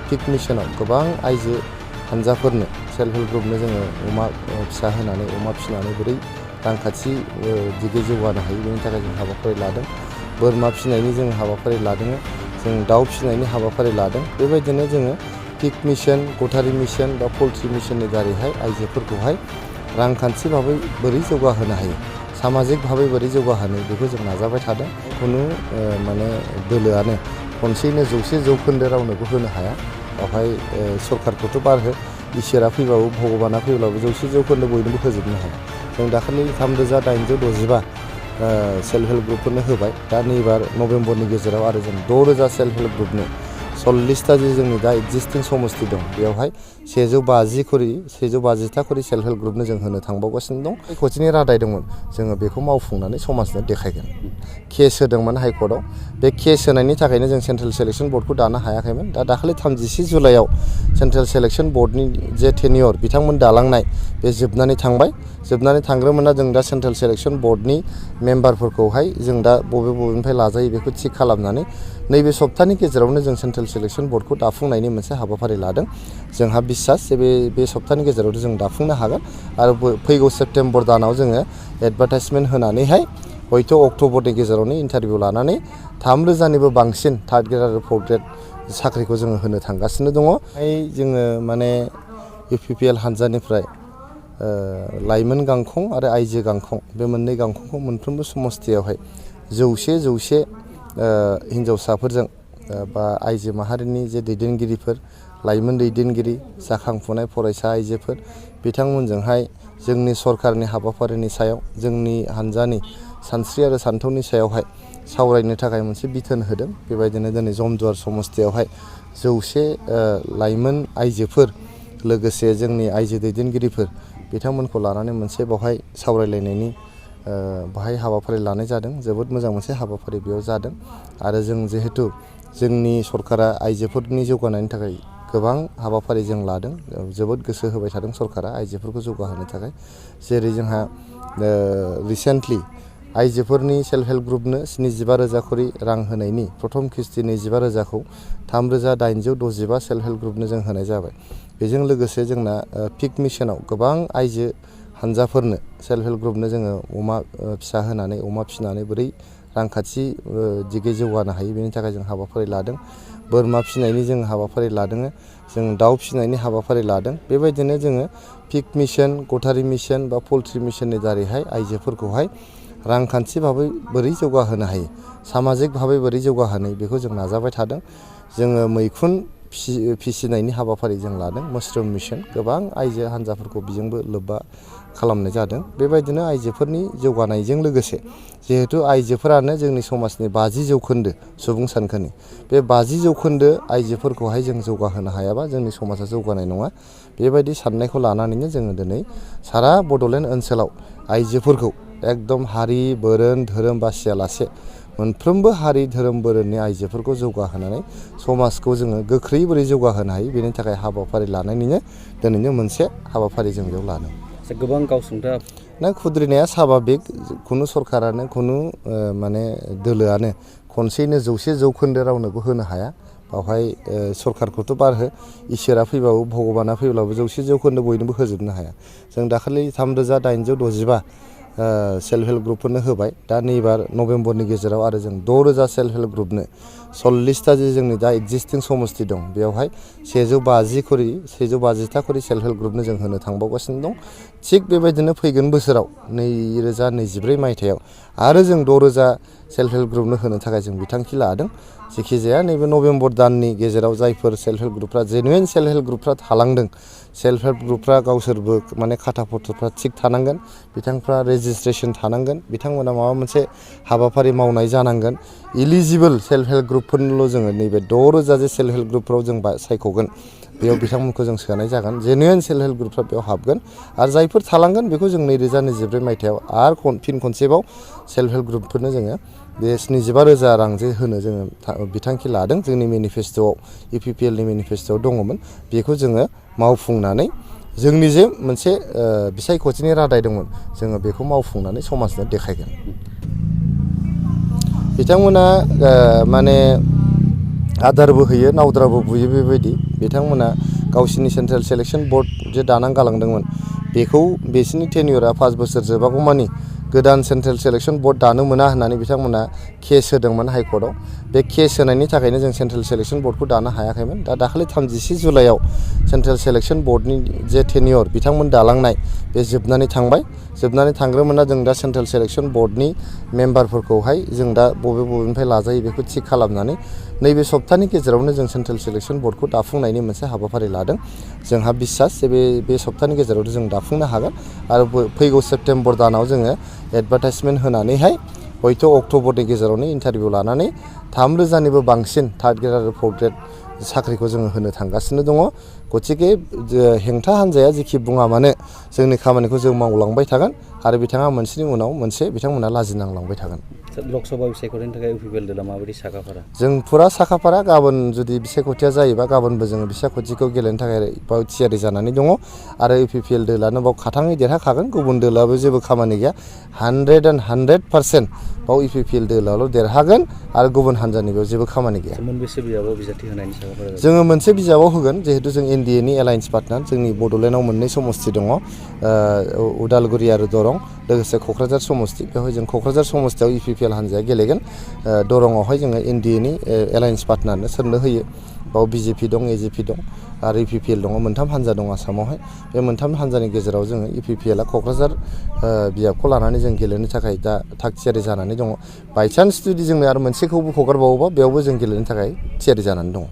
Pick मिशनाव गोबां आइजो हानजाफोरनो self help ग्रुपनो जोङो अमा फिसा होनानै अमा फिसिनानै बोरै रांखान्थि दिगै जौगानो हायो बेनि थाखाय जों हाबाफारि लादों। बोरमा फिसिनायनि जों हाबाफारि लादों, जों दाउ फिसिनायनि हाबाफारि लादों। बेबायदिनो जोङो पिक मिशन, गटारि मिशन बा पल्ट्रि मिशननि दारैहाय आइजोफोरखौहाय रांखान्थि भाबै बोरै जौगाहोनो हायो, सामाजिक भाबै बोरै जौगाहोनो बेखौ जों नाजाबाय थादों। खुनु माने दोलोआनो खनसेयैनो 100% रावनोबो होनो हाया। बेवहाय सरकारखौथ' बारहो, इसोरा फैबाबो भगबाना फैब्लाबो 100% बयनोबो होजोबनो हाया। जों दाखालि 3865 सेल्फ हेल्प ग्रुपफोरनो होबाय। दा नैबार नभेम्बरनि गेजेराव आरो जों 6000 सेल्फ हेल्प ग्रुपनो 40टा जे जोंनि दा एक्जिस्टिं समस्ति दं बेयावहाय 150टा खरि सेल्फ हेल्प ग्रुपनो जों होनो थांबावगासिनो दं। हाइकर्टनि रादाय दंमोन, जोङो बेखौ मावफुंनानै समाजनो देखायगोन। केस होदोंमोन हाइकर्टआव, बे केस होनायनि थाखायनो जों सेन्ट्रेल सिलेक्सन बर्डखौ दानो हायाखैमोन। दा दाखालि 31 जुलाइआव सेन्ट्रेल सिलेक्सन बर्डनि जे टेनियर बिथांमोन दालांनाय बे जोबनानै थांबाय। जोबनानै थांग्रोमोना जों दा सेन्ट्रेल सिलेक्सन बर्डनि मेम्बारफोरखौहाय जों दा बबेनिफ्राय लाजायो बेखौ थिग खालामनानै नैबे सप्तानि गेजेरावनो जों सेन्ट्रेल सिलेक्सन बर्डखौ दाफुंनायनि मोनसे हाबाफारि लादों। जोंहा बिसास जे बे सप्तानि गेजेराव जों दाफुंनो हागोन आरो फैगौ सेप्तेम्बर दानाव जोङो एडभार्टाइजमेन्ट होनानैहाय हयथ' अक्ट'बरनि गेजेरावनो इन्टारभिउ लानानै 3000निबो बांसिन थार्ड ग्रेड आरो फर्थ ग्रेड साख्रिखौ जोङो होनो थांगासिनो दङ। जोङो माने UPPL हानजानिफ्राय लाइमोन गांखं आरो आइजो गांखं बे मोननै गांखंखौ मोनफ्रोमबो समस्तियावहाय 100 हिन्जावसाफोरजों बा आइजो माहारिनि जे दैदेनगिरिफोर, लाइमोन दैदेनगिरि, जाखांफुनाय फरायसा आइजोफोर बिथांमोनजोंहाय जोंनि सरकारनि हाबाफारिनि सायाव, जोंनि हानजानि सानस्रि आरो सान्थौनि सायावहाय सावरायनो थाखाय मोनसे बिथोन होदों। बेबायदिनो दिनै जमदुवार समस्तियावहाय 100 लाइमोन आइजोफोर लोगोसे जोंनि आइजो दैदेनगिरिफोर बिथांमोनखौ लानानै मोनसे बेवहाय सावरायलायनायनि बाहाय हाबाफारि लानाय जादों। जोबोद मोजां मोनसे हाबाफारि बेयाव जादों आरो जों जिहेथु जोंनि सरकारा आइजोफोरनि जौगानायनि थाखाय गोबां हाबाफारि जों लादों, जोबोद गोसो होबाय थादों सरकारा आइजोफोरखौ जौगाहोनो थाखाय। जेरै जोंहा रिसेन्टलि आइजोफोरनि सेल्फ हेल्प ग्रुपनो 75,000 खरि रां होनायनि प्रथम किस्ति 25,000खौ 3865 सेल्फ हेल्प ग्रुपनो जों होनाय जाबाय। बेजों लोगोसे जोंना पिक मिशनाव गोबां आइजो हानजाफोरनो सेल्फ हेल्प ग्रुपनो जोङो अमा फिसा होनानै अमा फिसिनानै बोरै रांखान्थि दिगै जौगानो हायो बेनि थाखाय जों हाबाफारि लादों। बोरमा फिसिनायनि जों हाबाफारि लादों, जों दाउ फिसिनायनि हाबाफारि लादों। बेबायदिनो जोङो पिक मिशन, गटारि मिशन बा पल्ट्रि मिशननि दारैहाय आइजोफोरखौहाय रांखान्थि भाबै बोरै जौगाहोनो हायो, सामाजिक भाबै बोरै जौगाहोनो बेखौ जों नाजाबाय थादों। जोङो मैखुन फिसिनायनि हाबाफारि जों लादों, मशरुम मिशन, गोबां आइजो हान्जाफोरखौ बेजोंबो लोब्बा खालामनाय जादों। बेबायदिनो आइजोफोरनि जौगानायजों लोगोसे जिहेथु आइजोफोरानो जोंनि समाजनि 50% सुबुं सानखोनि, बे 50% आइजोफोरखौहाय जों जौगाहोनो हायाबा जोंनि समाजा जौगानाय नङा। बेबायदि साननायखौ लानानैनो जोङो दिनै सारा बड'लेण्ड ओनसोलाव आइजोफोरखौ एकदम हारि, बोरोन, धोरोम बासियालासे मोनफ्रोमबो हारि, धोरोम, बोरोननि आइजोफोरखौ जौगाहोनानै समाजखौ जोङो गोख्रै बोरै जौगाहोनो हायो बेनि थाखाय हाबाफारि लानायनिनो दिनैनो मोनसे हाबाफारि जों बेयाव लादों। गोबां गावसुंथा ना खुद्रिनाया साभाबिक, खुनु सरकारानो खुनु माने दोलोआनो खनसेयैनो 100% रावनोबो होनो हाया। बेवहाय सरकारखौथ' बारहो, इसोरा फैबाबो भगबाना फैब्लाबो 100% बयनोबो होजोबनो हाया। जों दाखालि 3865 सेल्फ हेल्प ग्रुपफोरनो होबाय। दा नैबार नभेम्बरनि गेजेराव आरो जों 6000 सेल्फ हेल्प ग्रुपनो 40टा जे जोंनि दा एक्जिस्टिं समस्ति दं बेयावहाय 150टा खरि सेल्फ हेल्प ग्रुपनो जों होनो थांबावगासिनो दं। थिग बेबायदिनो फैगोन बोसोराव 2024 मायथाइयाव आरो जों 6000 सेल्फ हेल्प ग्रुपनो होनो थाखाय जों बिथांखि लादों। जेखिजाया नैबे नभेम्बर दाननि गेजेराव जायफोर सेल्फ हेल्प ग्रुपफ्रा जेनुइन सेल्फ हेल्प ग्रुपफ्रा थालांदों, सेल्फ हेल्प ग्रुपफ्रा गावसोरबो माने खाथा पत्रफ्रा थिग थानांगोन, बिथांफ्रा रेजिस्ट्रेसन थानांगोन, बिथांमोना माबा मोनसे हाबाफारि मावनाय जानांगोन। इलिजिबोल सेल्फ हेल्प ग्रुपफोरनोल' जोङो नैबे 6000 जे सेल्फ हेल्प ग्रुपफ्राव जों सायख'गोन, बेयाव बिथांमोनखौ जों सोनाय जागोन। जेनुइन सेल्फ हेल्प ग्रुपफ्रा बेयाव हाबगोन आरो जायफोर थालांगोन बेखौ जों 2024 मायथाइयाव आरो फिन खनसेबाव सेल्फ हेल्प ग्रुपफोरनो जोङो बे 75,000 रां जे होनो जोङो बिथांखि लादों। जोंनि मेनिफेस्ट'आव UPPLनि मेनिफेस्ट'आव दङमोन, बेखौ जोङो मावफुंनानै जोंनि जे मोनसे बिसायख'थिनि रादाय दंमोन जोङो बेखौ मावफुंनानै समाजनो देखायगोन। बिथांमोना माने आदारबो होयो नावद्राबो बुयो बेबायदि बिथांमोना गावसिनि सेन्ट्रेल सेलेक्सन बर्ड जे दानानै गालांदोंमोन बेखौ बिसोरनि टेन्युरा 5 बोसोर जोबागौमानि गोदान सेन्ट्रेल सेलेक्सन बर्ड दानो मोना होननानै बिथांमोना केस होदोंमोन हाइकर्टआव बे केस होनायनि थाखायनो जों सेन्ट्रेल सेलेक्सन बर्डखौ दानो हायाखैमोन दा दाखालि 31 जुलाइआव सेन्ट्रेल सेलेक्सन बर्डनि जे टेन्युर बिथांमोन दालांनाय बे जोबनानै थांबाय जोबनानै थांग्रोमोना जों दा सेन्ट्रेल सेलेक्सन बर्डनि मेम्बारफोरखौहाय जों दा बबेनिफ्राय लाजायो बेखौ थिग खालामनानै नैबे सप्तानि गेजेरावनो जों सेन्ट्रेल सेलेक्सन बर्डखौ दाफुंनायनि मोनसे हाबाफारि लादों जोंहा बिसास जे बे सप्तानि गेजेरावनो जों दाफुंनो हागोन आरो फैगौ सेप्तेम्बर दानाव जोङो एडभार्टाइजमेन्ट होनानैहाय हयथ' अक्ट'बरनि गेजेरावनो इन्टारभिउ लानानै 3,000निबो बांसिन थार्ड ग्रेड आरो फर्थ ग्रेड साख्रिखौ जोङो होनो थांगासिनो दङ गतिके हेंथा हान्जाया जेखि बुङा मानो जोंनि खामानिखौ जों मावलांबाय थागोन आरो बिथाङा मोनसेनि उनाव मोनसे बिथांमोना लाजिनांलांबाय थागोन लकसभा बिसायख'थिनि थाखाय इउपिपिएल दला माबायदि साखाफारा जों फुरा साखाफारा गाबोन जुदि बिसायख'थिया जायोबा गाबोनबो जोङो बिसायख'थिखौ गेलेनो थाखाय बाव थियारि जानानै दङ आरो इउपिपिएल दोलानो बाव खाथाङै देरहाखागोन गुबुन दोलाबो जेबो खामानि गैया 100% बाव इउपिपिएल दोलाल' देरहागोन आरो गुबुन हान्जानिबो जेबो खामानि गैया मोनबेसे बिजाबाव बिजाथि होनायनि साखाफारा जोङो मोनसे बिजाबाव होगोन जिहेतु जों एनडिएनि एलायन्स पार्टनार जोंनि बड'लेण्डआव मोननै समस्ति दङ उदालगुरि आरो दरं लोगोसे क'क्राझार समस्ति बेवहाय जों क'क्राझार समस्तियाव इउपिपिएल हान्जाया गेलेगोन दरंआवहाय जोङो एनडिएनि एलायन्स पार्टनारनो सोरनो होयो बाव बिजेपि दं एजेपि दं आरो इउपिपिएल दङ मोनथाम हान्जा दं आसामावहाय बे मोनथाम हान्जानि गेजेराव जोङो इउपिपिएलआ क'क्राझार बियाबखौ लानानै जों गेलेनो थाखाय दा थाग थियारि जानानै दङ बायचान्स जुदि जोंनो आरो मोनसेखौबो हगारबावोबा बेयावबो जों गेलेनो थाखाय थियारि जानानै दङ